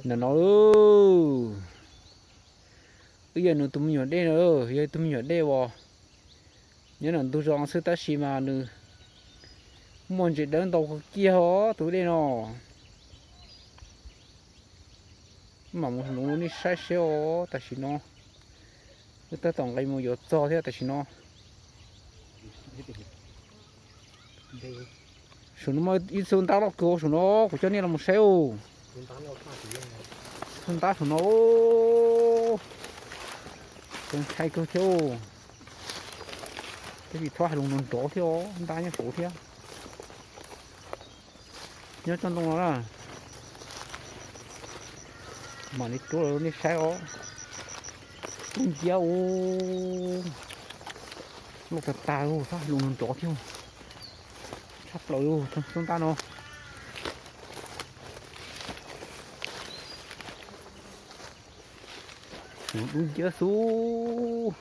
Ntawm no, wb yog nws tus me nyuam dej no, yog tus me nyuam dej uas nyob nram ntug zos xwb tab sis mas nws muaj ntses dawb ntau kawg kiag os tus dej no. Mam mus hloov rau nej saib seb os, tam sim no wb tab tom nqis mus yuav txog thiab tam sim no. Saum no muaj ib txhia ntab loj kawg saum no, kuv coj nej los mus saib os. Txhia ntab saum no, ntshai kawg thiab. Tab sis txhob hais lus nrov nrov thiab os, ntab nyob saud thiab. Nyob tsob ntoo no na. Mam li rub los rau nej saib os. Dub nciab ua luaj tag tag, txhob hais lus nrov nrov thiab. Tshaj plaws li txhia ntab no. Dub nciab xwb.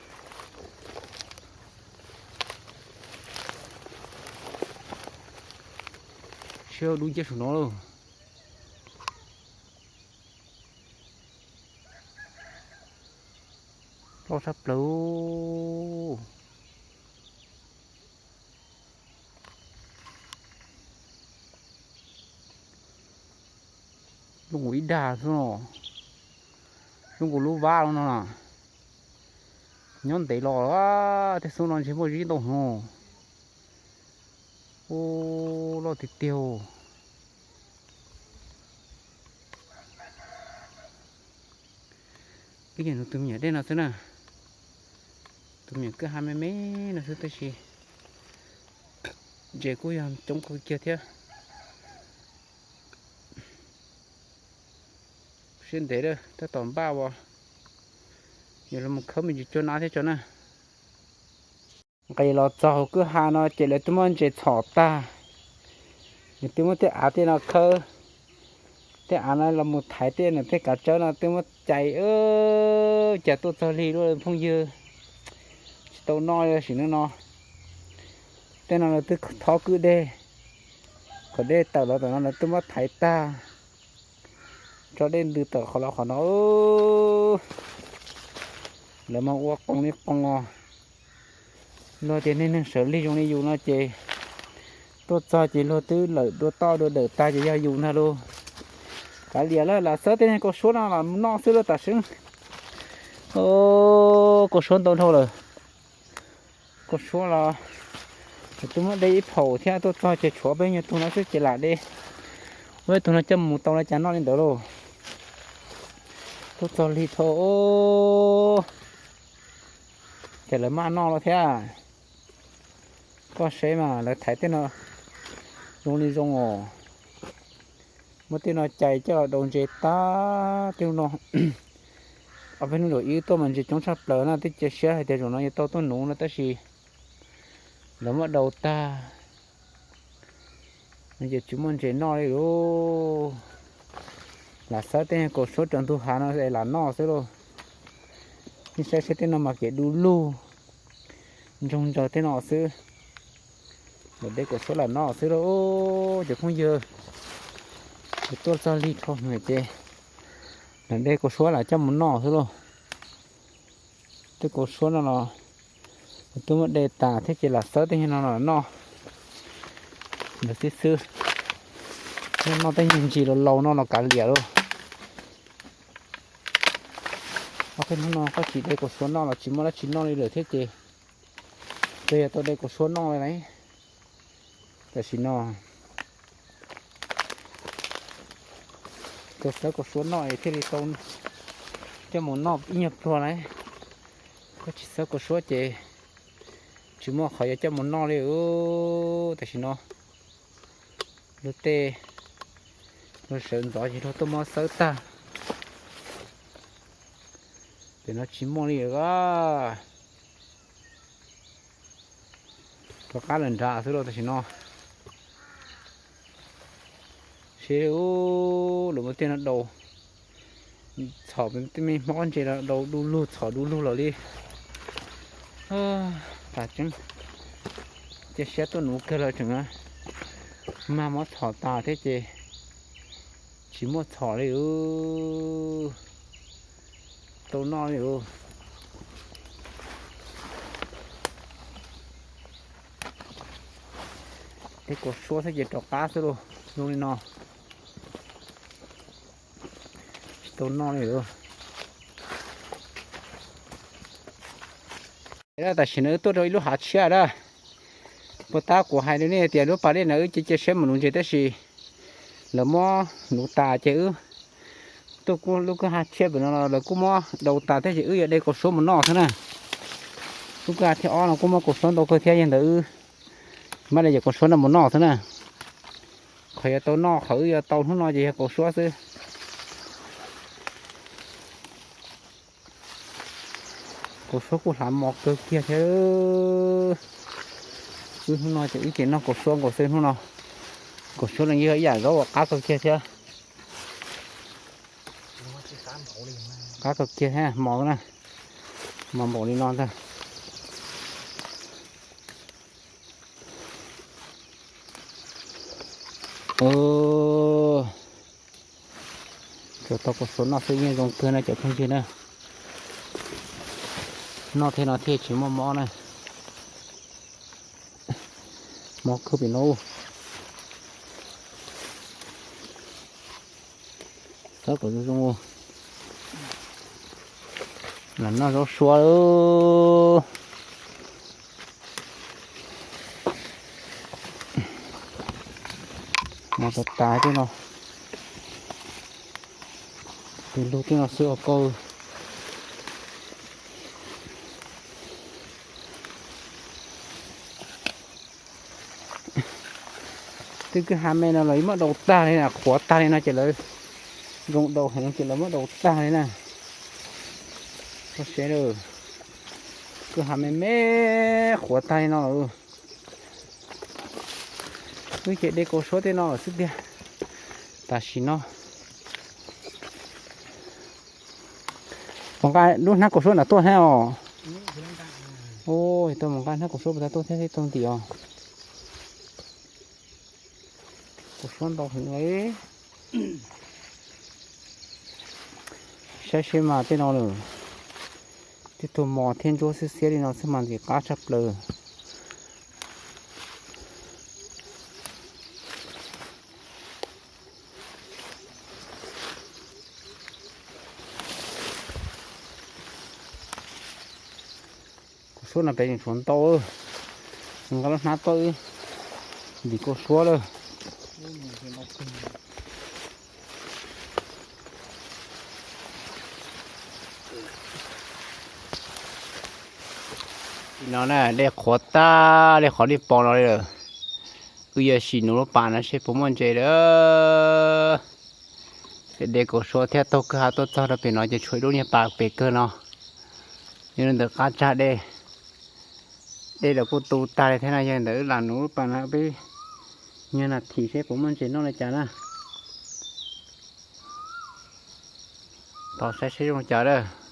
Siab dub nciab saum no lawm. Loj tshaj plaws. Zoo nkaus ib dag xwb no, zoo nkaus lub vab no na. Nyob ntev los tej xyoo no ntshe muaj zib ntau heev. Ub, loj tiag tiag. Wb yog nws tus me nyuam dej no xwb na. Tus me nyuam kwj ha me me no xwb tab sis ntses kuj yog coob kawg kiag thiab. Siab ntev lawm tab tom npaj uas yuav los khawb me ntsis cuag nab thiab tso na. Nqis los txog hauv kwj ha no ces lawv twb muab ntses txhom tag. Nws twb muab tej av tej no khawb, tej av no los mus thaiv tej nws tej kav tsawb no twb muab cais, cas tuaj txog lig luaj phooj ywg. Tsis tau noj li sim neej no. Tej no lawv twb thob kwj dej, kom dej tawm los tom no lawv twb muab thaiv tag, tso dej ntws tawm qhov los qhov no. Lawv mas ua qoo li qoo os. Luag tias neeg neeg sawv lig zoo li yus no ces tuaj txog ces luag twb lawm dua toj dua dawm tag ces yog yus ntag lauj. Kav liam lawm, lam xawb tej niag kaus suab no los noj xwb lawm tam sim. Kaus suab ntau dhau lawm. Kaus suab los twb muab de ib phaum thiab, tuaj txog ces tshuav peb nyuag tug no xwb ces lam de. Ua ib tug no coj mus tau li cas noj li ntawd lauj. Tuaj txog lig dhau. Ces lawv maj noj lawm thiab. Koj saib mas lawv thaiv tej no zoo li zoo os. Muab tej no cais coj los daus ntses tag tej no. Ob peb hnub zaum ib tuaj mas ntses coob tshaj plaws na, twb cia siab hais tias zaum no yuav tau tuaj nuv no tab sis lawv muab daus tag. Ces tsis muaj ntses noj li lauj. Lam xawb tej kaus suab rau ntug hav no es lam noj xwb lauj. Nej saib seb tej no mas kev du lug ntsoog ntsaws tej no xwb. Lam de kaus suab lam noj xwb lauj. Cov phooj ywg, tuaj txog lig dhau ces lam de kaus suab lam coj mus noj xwb lauj. Tej kaus suab no los twb muab de tas thiab ces lam xawb tej no los noj ntawd xwb xwb. Noj tej nyuag ntsis laus laus no los kav liam lauj. Ob peb hnub no koj tsis de kaus suab noj los tsis muaj dab tsi noj li lawm thiab ces koj yog tau de kaus suab noj li lauj. Tam sim no tau xawb kaus suab noj es thiaj li tau coj mus noj ib nyuag pluag lauj. Koj tsis xawb kaus suab ces tsis muaj qhov yuav coj mus noj li. Tam sim no luag tej luag sawv ntxov ces luag tuaj muab xawb tag. Ces no tsis muaj li lawm. Rov qab lawm nrad xwb lauj tam sim no. Seb lawv muab tej no daus txhom tej me hmob ntses los daus du lug txhom du lug los li. Tas tseeb, cia siab tuaj nuv kawg los tseem mag muab txhom tas thiab ces tsis muaj txhom li. tau noj li. Tej kaus suab xwb ces rov qab xwb lauj, zoo li no. Tsis tau noj li. Tam sim no wb tuaj rau ib lub hav tshiab lawm. Puag ta kuv hais rau nej tias lub pas dej no wb cia cia siab mus nuv ntses tab sis lawv muab nuv tas ces wb tuaj lub kwj ha tshiab pem no lawv kuj muab daus tas thiab ces wb yuav de kaus suab mus noj xwb na. Lub kwj ha thib ob no kuj muab kaus suab ntau kawg thiab yog ntawd wb mam li de kaus suab no mus noj xwb na. Qhov yuav tau noj qhov wb yuav tau hnub no ces yog kaus suab xwb. Kaus suab kuj hlav mos kawg kiag thiab. Wb hnub no ces wb ces noj kaus suab nkaus xwb hnub no. Kaus suab no yog ib yam zaub uas qab kawg kiag thiab. Qab kawg kiag thiab mos na. Mos npaum li no ntag. Tsuas tau kaus suab noj xwb yeej zoo kawg na cov phooj ywg na. Noj thiab no thiaj tsis muaj mob na. Mob kawg pem no. Xab kom zoo zoo. Lam noj zaub suab. Mos tas tas tej no. Tus lug tej no xwb os koj. Twb kwj ha me no lawv muab daus tag li na, qhuav tag li no ces lawv zoo daus heev ces lawv muab daus tag li na. Koj saib, kwj ha me me qhuav tag li no. Wb ces de kaus suab tej no lawm xwb tiag. Tam sim no puas nqa lub hnab kaus suab nram tuaj thiab os? Tuaj mus nqa hnab kaus suab puas tau tuaj thiab, tau ntim os. Kaus suab ntau heev li. Saib seb mas tej no lawm, tej tug mos thiab ntsuab xiab xiab li no xwb mas ntxim qab tshaj plaws. Kaus suab no pem tseem tshuav ntau. Nqa lub hnab tuaj wb ntim kaus suab lawm. No na, dej qhuav tag li qhov nej pom no li lawm. Wb yuav sim nuv lub pas no seb puas muaj ntses lawm. Ces de kaus suab thiab taug kwj ha tuaj txog rau pem no ces tshuav ib lub niag pas pem kawg no. Yog li ntawd qab tsag dej, dej los kuj tu tag li thiab na, yog li ntawd wb lam nuv lub pas no peb nyuag nas this seb puas muaj ntses noj li cas na. Tos saib seb zoo li cas lawm.